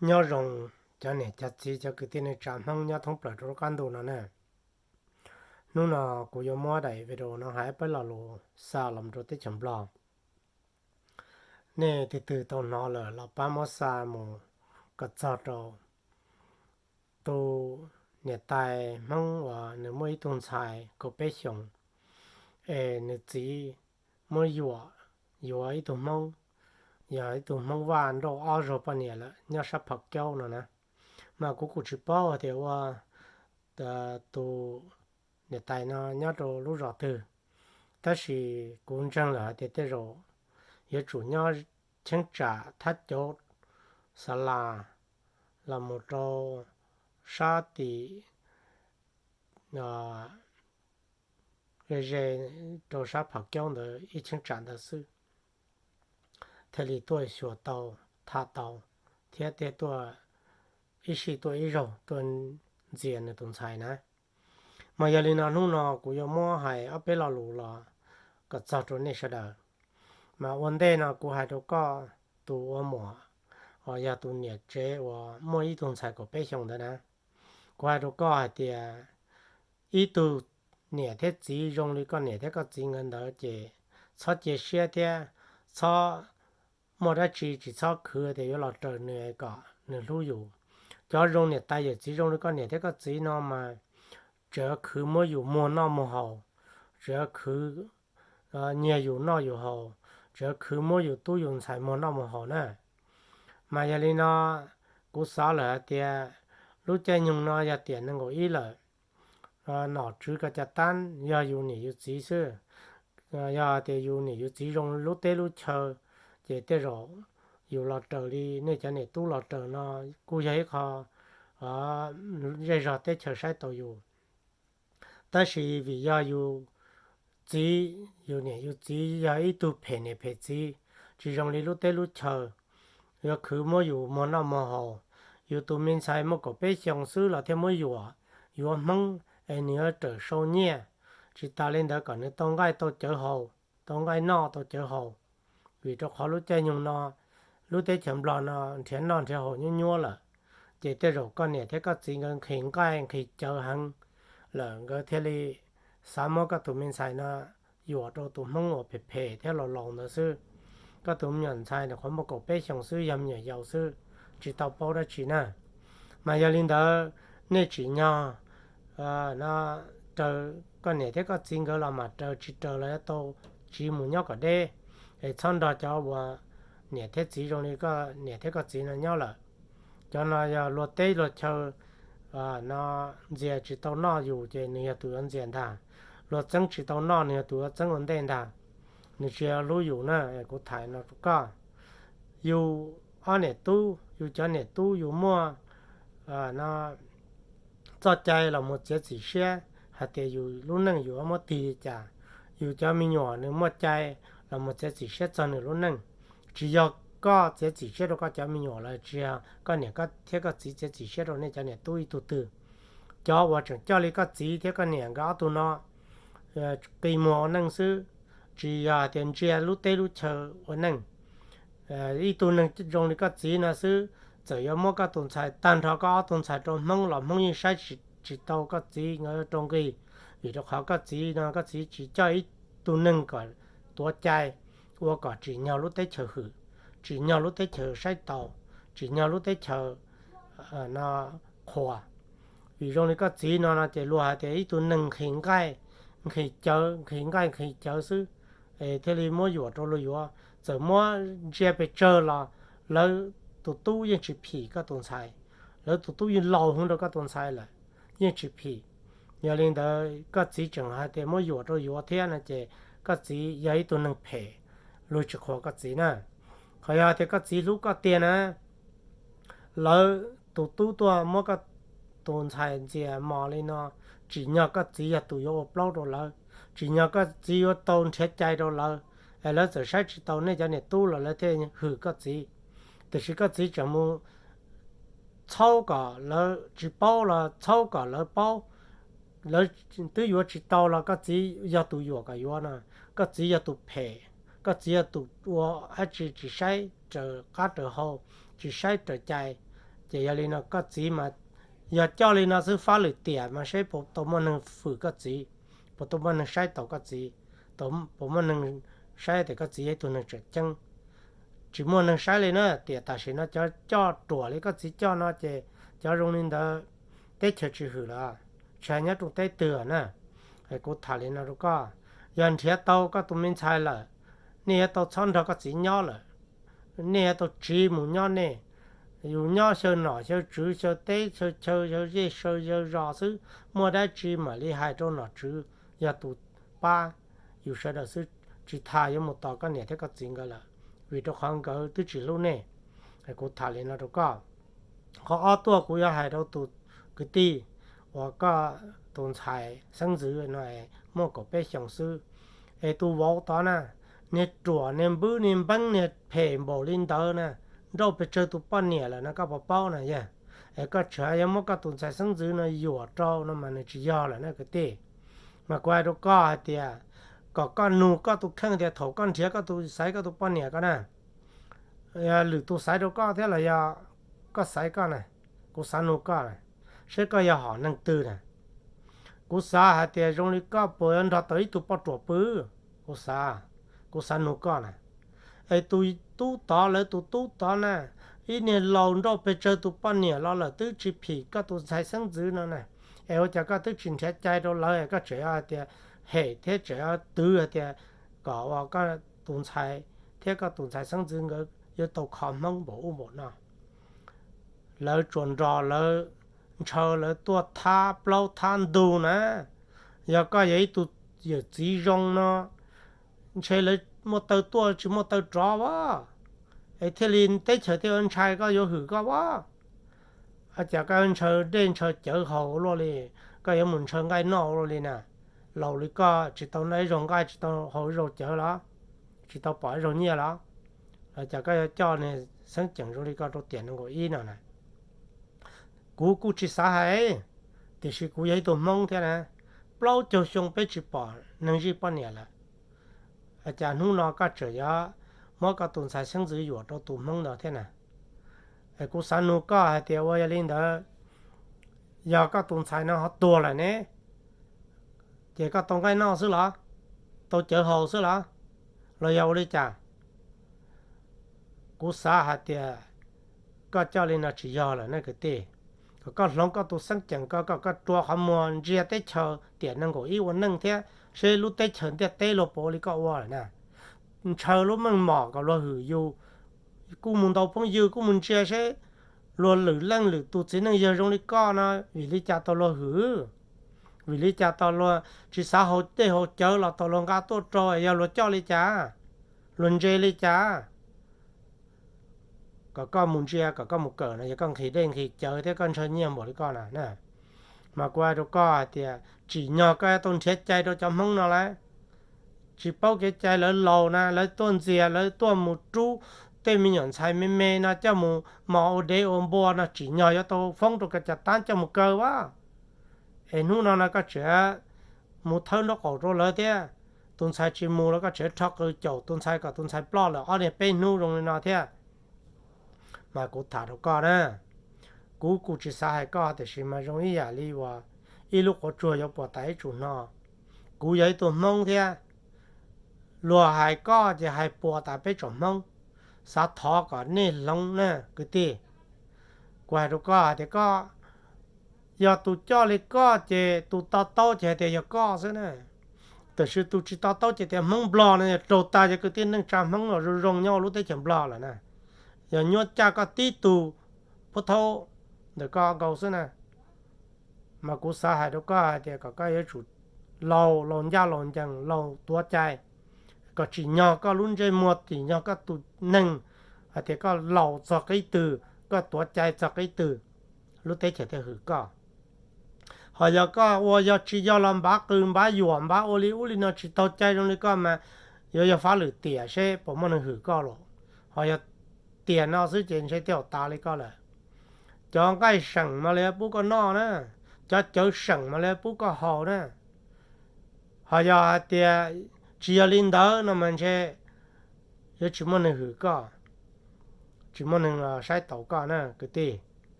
Nyob zoo cov niam cov txiv cov kwv tij neej tsa Hmoob nyob thoob plaws rau lub qab ntuj no na. Hnub no kuv yuav muab daim video no hais peb lo lus xa los rau teb chaws Nplog. Nej tus twg tau hnov lawm los pab muab xa mus kom txog rau tus niam tais Hmoob uas nws muaj ib tug ntxhais kaum peb xyoos, es nws txiv muab yuam yuav ib tug Hmoob, yog ib tug Hmoob Vaj nrauj ob zaug poj niam lawm nyob sab Pham Kaub no na. Mas kuv kuj tsis paub hais tias ua tus niam tais no nyob rau lub zos twg, tab sis kuv ntseeg lawm hais tias tej zaum yuav tsum nyob cheeb tsam thab cauv xa las los mus rau sab tim ze ze rau sab Pham Kaub ntawd ib cheeb tsam ntawd xwb thiaj li tuaj xyuas tau, tham tau, thiab thiaj tuaj ib sij tuaj ib zaug tuaj ntxias nws tus ntxhais na. Mas yog li no hnub no kuv yuav muab hais ob peb lo lus los kom txog rau nej sawv daws. Mas ua ntej no kuv hais rau koj tus ua muam, uas yog tus niam tsev uas muaj ib tug ntxhais kaum peb xyoos ntawd na, kuv hais rau koj hais tias ib tug niam thiab txiv zoo li koj niam thiab koj txiv nkawd ntawd ces txhob cia siab thiab txhob muaj dab tsi tsis txhob khwv tias yuav los raws nws kom nws hlub yus. Cov zoo niam tais yawm txiv zoo li koj niam thiab koj txiv no mas tseem khwv muab yus muag noj muag haus, tseem khwv nyiag yus noj yus haus, tseem khwv muab yus tub yus ntxhais muag noj muag haus na. Mas yog li no, kuv xav lawm hais tias lub caij nyoog no yog tiam nees nkaum ib lawm, nom tswv ko ca tab yog yus niam yus txiv xwb. Yog tias yus niam yus txiv zoo lub teb lub chaw, ces tej zaum yus los raws li nej cov niam tub los raws no kuj yog ib qho zej zog teb chaws saib tau yus. Tab sis vim yog yus txiv, yus niam yus txiv yog ib tug phem niam phem txiv, tsis zoo li lub teb lub chaw, yuav khwv muab yus muag noj muag haus. Yus tus me ntxhais muaj kaum peb xyoos xwb los thiaj muab yuam, yuav Hmoob es nws yuav rawm sau nyiaj, tsis tas li ntawd kom nws tau nqaij tau cawv haus, tau nqaij noj tau cawv haus. Vim rau qhov lub caij nyoog no lub teb chaws Nplog no nrhiav noj nrhiav haus nyuab nyuab lawm, ces tej zaum koj niam thiab koj txiv nkawd nqhis nqaij nqhis cawv heev lawm nkawd thiaj li xav muab koj tus me ntxhais no yuam rau tus Hmoob uas phem phem thiab laus laus ntawd xwb. Koj tus me nyuam ntxhais nyuam qhuav muaj kaum peb xyoos xwb, yog me nyuam yaus xwb, tsis tau paub dab tsi na. Mas yog li ntawd, nej tsim nyog no raws koj niam thiab koj txiv nkawd los mas raws, tsis raws los yuav tau tsiv mus nyob kom deb, es txhob nrog cov uas niam thiab txiv zoo li koj niam thiab koj txiv no nyob lawm. Cov no yog luag teb luag chaw no ntxias tsis tau noj yus ces nws yog tus yuav ntxias ntag, luag txeeb tsis tau noj nws yog tus yuav txeeb ua ntej ntag, nws tsis yog hlub yus na. Kuv tham no rau koj, yus ob niam tub, yus cov niam tub yus muaj no txoj cai los mus txiav txim siab hais tias yus lub neej yus yuav muab tig li cas, yus cov me nyuam nws muaj cai los mus txiav txim siab txog nws lub neej. Tsis yog koj txiav txim siab rau koj cov me nyuam los tsis yog koj niam thiab koj txiv txiav txim siab rau nej cov niam tub ib tug twg. Cov uas tseem coj li koj txiv thiab koj niam nkawd ob tug no qi muag ua neej xwb, tsis yog tias ntsia lub teb lub chaw ua neej. Ib tug neeg zoo li koj txiv no xwb, txawm yuav muab koj tus ntxhais tag nrho koj ob tug ntxhais rau Hmoob los Hmoob yeej saib tsis tau koj txiv nkawd rau nqi. Vim rau qhov koj txiv no koj txiv tsis coj ib tug neeg kom tuav cai, ua kom tsim nyog lub teb chaws hwm, tsim nyog lub teb chaws saib taus, tsim nyog lub teb chaws no qhuas. Vim zoo li koj txiv no no ces luag hais tias ib tug neeg nqhis nqaij nqhis cawv, nqhis nqaij nqhis cawv xwb, es thiaj li muab yuam rau luag yuav. Txawm muab ntsia pes tsawg los lawv tus tub yeej tsis phim koj tus ntxhais, lawv tus tub yeej laus heev rau koj tus ntxhais lawm, yeej tsis phim. Yog li ntawd koj txiv tseem hais tias muab yuam rau yuav thiab no ces koj txiv yog ib tug neeg phem, luag tsis qhuas koj txiv na. Qhov yog tias koj txiv hlub koj tiag na, lawv tus tub tuaj muab koj tus ntxhais ntxias mos li no, tsim nyog koj txiv yog tus yuav ua plaub rau lawv, tsim nyog koj txiv yuav tau nrhiav cai rau lawv, es lawv txawm saib tsis tau nej cov niam tub los lawv thiaj hwm koj txiv. Tiam sis koj txiv tseem mus txhaub kom lawv tsis paub los txhaub kom lawv paub, lawv twb yuav tsis tau los koj txiv yog tus yuam kom yuav no. Koj txiv yog tus phem, koj txiv yog tus ua dab tsi tsis saib raws qab raws hau, tsis saib raws cai, Ces yog li no koj txiv mas yog coj li no xwb fab lwm tiam mas seb puas tau muaj neeg fwm koj txiv, puas tau muaj neeg saib taus koj txiv, puas muaj neeg saib tias koj txiv yog ib tug neeg tseem ceeb. Tsis muaj neeg saib li na, tiam tam sim no cov coj ruam li koj txiv coj no ces cov zoo li ntawd teb chaws tsis hwm lawm, tsis hais nyob rau teb twg na. Kuv tham li no rau koj, yog nrhiav tau koj tus me ntxhais lawm, nej yuav tau txhob nrog koj txiv nyob lawm, nej yuav tau tsiv mus nyob nej. Yus nyob xyaw nom xyaw tswv xyaw teb xyaw chaw xyaw zej xyaw zos xwb, muaj dab tsi mam li hais rau nom tswv, yog tus pab yus sawv daws xwb, tsis tas yuav mus tos koj niam thiab koj txiv nkawd lawm, vim rau qhov nkawd twb tsis hlub nej. Kuv tham li no rau koj. Qhov ob tuaj kuv yuav hais rau tus kwv tij uas koj tus ntxhais xeeb ntxwv no muaj kaum peb xyoos xwb, es tus vauv tod na, niag ruam niag npwb niag npeeb niag phem npaum li ntawd na, nrauj pes tsawg tus poj niam lawm no koj puas paub na yog? Es koj tseem yuav muab koj tus ntxhais xeeb ntxwv no yuam rau no mas nws tsis yog lawm na kwv tij. Mas kuv hais rau koj hais tias kom koj nug koj tus kheej tias thaum koj nrhiav koj tus xaiv koj tus poj niam ko na, lwm tus xaiv rau koj thiab los yog koj xaiv koj na, kuv xav nug koj na, seb koj yog hom neeg twg na. Kuv xav hais tias zoo li koj puas yuav nrog tau ib tug poj ruam pw? Kuv xav, kuv xav nug koj na. Es tus tub tod lawv tus tub tod na, ib niag laus nrauj pes tsawg tus poj niam los lawm twb tsis phim koj tus ntxhais xeeb ntxwv no na, es ua cas koj twb tsis nrhiav cai rau lawv, koj tseem hais tias hem thiab tseem twv hais tias kom uas koj tus ntxhais thiab koj tus ntxhais xeeb ntxwv nkawd yuav tau kho Hmoob npaum ub npaum no. Lawv tsuas nrog lawv ntshaw lawv tuaj thab plaub thab ntug na. Yog koj yog ib tug yawm txiv zoo no, ntshe lawv muaj taw tuaj tsis muaj taw rov as, es thiaj li teb chaws thiaj ntshai koj yuav hwm koj as. Cas koj ntshaw dej ntshaw cawv haus luaj li, koj yuav mus ntshaw nqaij noj luaj li na. Laus li koj tsis tau noj ib zaug nqaij tsis tau haus ib zaug cawv los, tsis tau pom ib zaug nyiaj los, los cas koj yuav coj niag xeeb ceem zoo li koj rau tiam nees nkaum ib no na? Kuv kuj tsis xav hais, tiam sis kuv yog ib tug Hmoob thiab na, plaub caug xyoo peb tsis pom neeg zij poj niam lawm, cas hnub no koj tseem yuav muab koj tus ntxhais xeeb ntxwv yuam rau tus Hmoob ntawd thiab na? Kuv xav nug koj hais tias ua yog li ntawd, yog koj tus ntxhais no ho tuag lawm ne, ces koj tau nqaij noj xwb los, tau cawv haus xwb los, los yog ua li cas? Kuv xav hais tias koj coj li no tsis yog lawm ne kwv tij. Kom koj hloov koj tus xeeb ceem ko, kom koj rua qhov muag ntsia teb chaws tiam nees nkaum ib ua neej thiab seb lub teb chaws ntiaj teb luag puas ua li koj ua lawm na. Ntshaw lub meej mom kom luag hwm yus, kuj mus ntaus phooj ywg kuj mus ntsia seb luag lwm leej lwm tus txiv neej yawg zoo li koj no vim li cas tau luag hwm, vim li cas tau luag tsis xav haus dej haus cawv los tau luag nqa tuaj rau, yog luag coj li cas, luag ntse li cas. Kom koj mus ntsia kom koj mus kawm no yog koj nqhis dej nqhis cawv thiab koj ntshaw nyiaj npaum li koj na. Mas kuv hais rau koj hais tias tsim nyog koj yuav tau nrhiav cai rau cov Hmoob no lawm. Tsis paub kev cai, lawv laus na, lawv tuaj ntxias, lawv tuaj mus rub tej me nyuam ntxhais me me no coj mus mos ua dev ua npua no tsim nyog yuav tau foob rau kav cas tab coj mus kaw as. Es hnub no no koj tseem mus thawb nraub qaum rau lawv thiab. Tus ntxhais tsis mus los koj tseem rho qws caum tus ntxhais kom tus ntxhais ploj lawm ob niag peb hnub zoo li no thiab. Mas kuv tham rau koj na, kuv kuj tsis xav hais koj tiam sis mas zoo ib yam li uas ib lub quav tsuag yuav puas tas ib tsum hno. Kuv yog ib tug Hmoob thiab, luag hais koj ces hais puas tas peb tsoom Hmoob. Xav thov kom nej hloov na kwv tij. Kuv hais rau koj hais tias koj, yog tus coj li koj ces tus to taub ces hais tias yog koj xwb na. Tiam sis tus tsis to taub ces tias Hmoob Nplog no yog raug tag cov kwv tij neej tsa Hmoob los zoo zoo nyob lub teb chaws Nplog lawm na. Yog nyuaj caj koj tib tug pub thaub ntawm koj nkaus xwb na. Mas kuv xav hais rau koj hais tias kom koj yuav tsum laus, laus ncaj laus ncees, laus tuav cai, kom tsim nyog koj lub ntsej muag, tsim nyog koj tus neeg, hais tias koj laus txog qib twg, koj tuav cai txog qib twg, lub teb chaws thiaj hwm koj. Ho yog koj ua yog tsis yog los npav qws npav yuam npav ua li ub li no tsis taug cai zoo li koj mas yuav yog fab lwm tiam seb puas muaj neeg hwm koj los. Ho yog tiam no xwb ces ntshe twb tas li koj lawm. Cov nqaij seem mas lawv pub koj noj na, cov cawv seem mas lawv pub koj haus na. Ho yog hais tias tsis yog li ntawd no mas ntshe yuav tsis muaj neeg hwm koj, tsis muaj neeg los saib taus koj na kwv tij.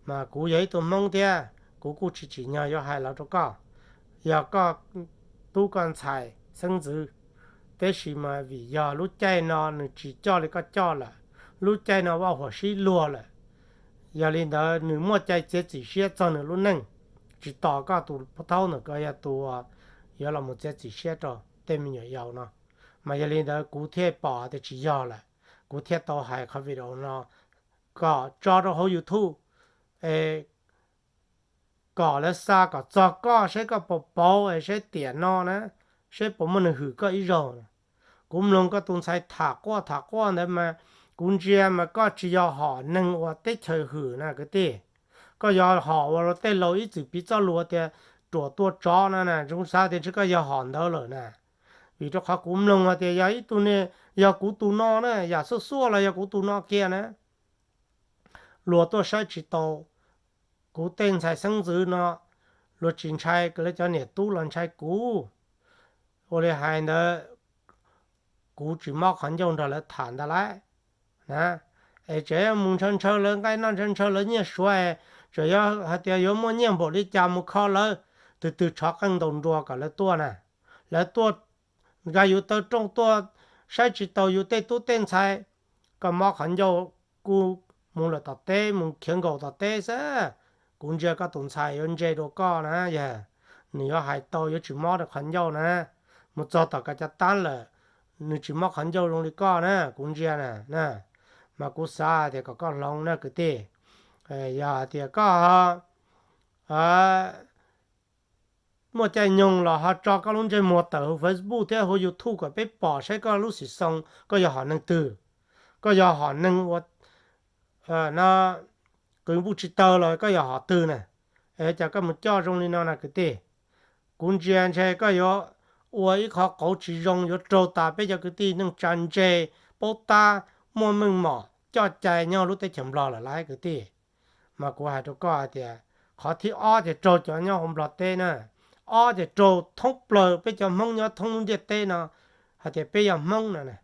Mas kuv yog ib tug Hmoob thiab kuv kuj tsis tsim nyog yuav hais los rau koj, yog koj tub koj ntxhais xeeb ntxwv, tab sis mas vim yog lub caij no nws tsis coj li koj coj lawm, lub caij no vaj huam sib luag lawm, yog li ntawd nws muaj cai txiav txim siab txog nws lub neej, tsis tos koj tus pub thaub ntawm ko yog tus yuav los mus txiav txim siab rau tej me nyuam yaus no. Mas yog li ntawd kuv thiaj pom tias tsis yog lawm, kuv thiaj tau hais qhov video no kom tso rau hauv YouTube es kom lawv xa kom txog koj saib koj puas paub es saib tiam no na, saib puas muaj neeg hwm koj ib zaug. Kuv mloog koj tus ntxhais tham quaj tham quaj ntawd mas kuv ntsia mas koj tsis yog hom neeg uas teb chaws hwm na kwv tij. Koj yog hom uas tej laus ib txwm piv txoj lus tias ruam tua tsov no na, zoo xav tias ntshe koj yog hom ntawd lawm na. Vim rau qhov kuv mloog hais tias yog ib tug ne, yog kuv tus no na, yam xuaj xuaj los yog kuv tus no kiag na. Luag tuaj saib tsis taus kuv tej ntxhais xeeb ntxwv no, luag tsis ntshai lawv cov niam tub los ntshai kuv. Ua li hais ntawd, kuv tsis mob qhov ncauj nrog lawv tham ntag lauj na. Es tseem yuav mus ntshaw ntshaw lawv nqaij noj, ntshaw ntshaw lawv nyiaj suav es tseem yuav hais tias yuav muaj nyiaj npaum li cas mus kho lawv, tus twg tshov qeej ntaus nruas kom lawv tuaj na. Lawv tuaj nkag yus taw rooj tuaj saib tsis taus yus tej tub tej ntxhais, koj mob qhov ncauj kuj mus lawm tom teb, mus khiav nkaum tom teb xwb. Kuv ntsia koj tus ntxhais yuav ntse dua koj na, yog nws yuav hais tau yuav tsis mob rau qhov ncauj na. Mus txog tom kav cav tab lawm, nws tsis mob qhov ncauj zoo li koj na, kuv ntsia na. Mas kuv xav tias kom koj hloov na kwv tij. Yog tias koj muaj caij nyoog los ho tso koj lub ntsej muag tawm hauv Facebook thiab hauv YouTube kom peb pom saib koj lub xim xoo, koj yog hom neeg twg, koj yog hom neeg ua no, qws npuj tsis tawg los koj yog hom twg na. Es cas koj mus coj zoo li no na kwv tij? Kuv ntsia ntshe koj yuav ua ib qho qauv tsis zoo yuav raug tas peb cov kwv tij neej tsa ntse, paub tab, muaj meej mom coj cai nyob lub teb chaws Nplog lawm lauj kwv tij. Mas kuv hais rau koj hais tias qhov thib ob ces raug cov nyob hauv Nplog teb na, ob ces raug thoob plaws peb cov Hmoob nyob thoob lub ntiaj teb no hais tias peb yog Hmoob no na,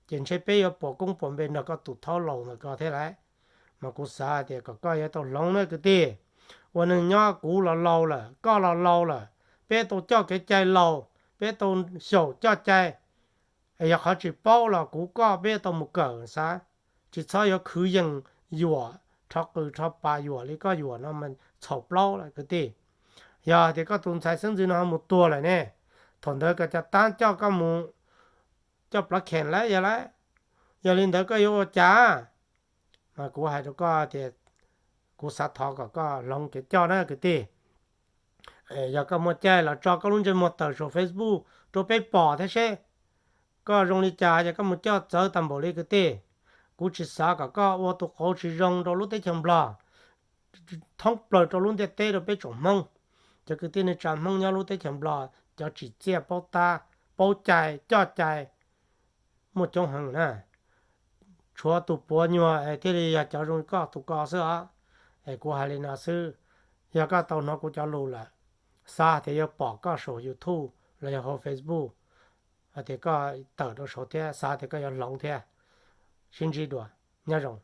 ces ntshe peb yuav puas koob puas npe nrog koj tus thaub laus ntawm ko thiab lauj. Mas kuv xav hais tias kom koj yuav tau hloov na kwv tij. Ua neeg nyob kuv los laus lawm, koj los laus lawm, peb tau coj kev cai laus, peb tau xyaum coj cai. Yog qhov tsis paub los kuv koj peb tau mus kawm xav, tsis txhob yuav khwv yees yuam, rho qws rho pas yuam li koj yuam no mas txhaum plaub lawm kwv tij. Yog tias koj tus ntxhais xeeb ntxwv no ho mus tuag lawm ne, thaum ntawd kav cav tab coj koj mus coj plov khees lawm yog lauj. Yog li ntawd koj yuav ua cas? Mas kuv hais rau koj tias kuv xav thov kom koj hloov kev coj na kwv tij. Yog koj muaj caij los tso koj lub ntsej muag tawm saum Facebook rau peb pom thiab seb koj zoo li cas, yog koj mus coj txawv tag npaum li kwv tij. Kuv tsis xav kom koj ua tus qauv tsis zoo rau lub teb chaws Nplog, thoob plaws rau lub ntiaj teb rau peb tsoom Hmoob. Cov kwv tij neej tsa Hmoob nyob lub teb chaws Nplog cov tsim txiaj paub tab, paub cai, coj cai muaj coob heev na. Tshuav tus puav nyuag es thiaj li yog cov zoo li koj tus ko xwb os. Es kuv hais li no xwb, yog koj tau hnov kuv cov lus lawm, xav tias yuav pom koj saum YouTube los yog hauv Facebook, hais tias koj tawm rau saud thiab xav tias koj yuav hloov thiab. Sib ntsib dua, nyob zoo.